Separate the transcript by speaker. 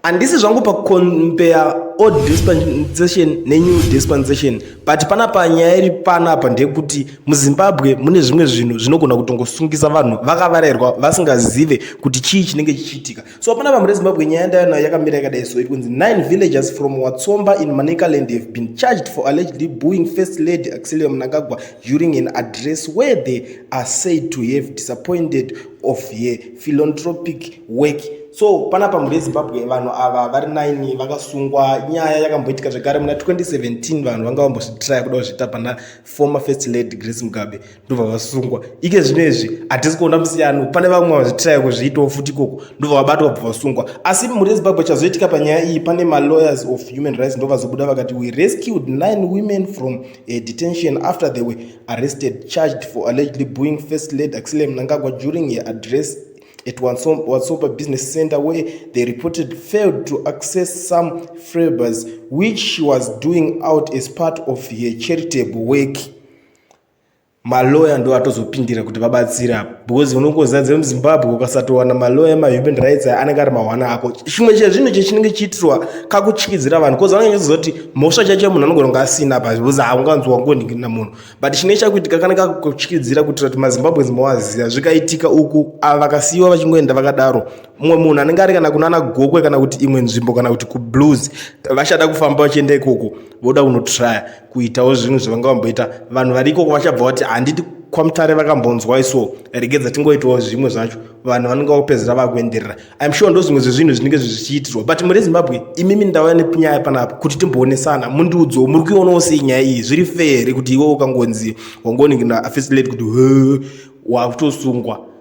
Speaker 1: Handisi zvangu pakucompare old dispensation nenew dispensation, but panapa nyaya iri panapa ndeyekuti muZimbabwe mune zvimwe zvinhu zvinogona kutongosungisa vanhu vakavarairwa vasingazive kuti chii chinenge chichiitika. So panapa mune Zimbabwe, nyaya ndayona yakamira yakadai. So iri kunzi nine villagers from Watsomba in Manicaland have been charged for allegedly booing First Lady Auxilia Mnangagwa during an address where they are said to have disappointed of her philanthropic work. So panapa mhuri yeZimbabwe, vanhu ava vari 9 vakasungwa. Nyaya yakamboitika zvekare muna 2017, vanhu vanga vambozvitraya kuda kuzviita pana former First Lady Grace Mugabe, ndobva vasungwa. Ike zvino izvi hatisi kuona musiyano, pane vamwe vazvitraya kuzviitawo futi ikoko, ndobva vabatwa, bva vasungwa. Asi mhuri yeZimbabwe, chazoitika panyaya iyi, pane malawyers of human rights ndo vazobuda vakati, "We rescued nine women from a detention after they were arrested, charged for allegedly booing First Lady Auxilia Mnangagwa during her address at Watsomba Business Center, where they reported failed to access some freebies which she was doing out as part of her charitable work." Maloya ndo atozopindira kuti vabatsira, because unongozadze muZimbabwe ukasatowana maloya emahuman rights aya, anenge ari mahwana ako. Chimwe chezvinhu chechinenge chiitirwa kakutyidzira vanhu, because vanenge vachiziva kuti mhosva chacho munhu anogona kunge asina pa, because haunganzi wangonhingirina munhu, but chinenge chakuitika kanenge kakutyidzira kuitira kuti maZimbabweans mawaziva zvikaitika uku, ava vakasiyiwa vachingoenda vakadaro, mumwe munhu anenge ari kana kunana Gokwe kana kuti imwe nzvimbo kana kuti kuBlues, vachada kufamba vachienda ikoko, voda kunotraya kuitawo zvinhu zvavanga vamboita vanhu vari ikoko, vachabva vati, "Handiti kwaMutare vakambonzwa iso, regedza tingoitawo zvimwe zvacho." Vanhu vanenge vakupedzera vakuenderera. I'm sure ndo zvimwe zvezvinhu zvinenge zvichiitirwa. But muri Zimbabwe imimi, ndauya nenyaya panapa kuti timboonesana, mundiudzewo muri kuionawo sei nyaya iyi. Zviri fair here kuti iwe ukangonzi wangoningina First Lady kuti wakutosungwa?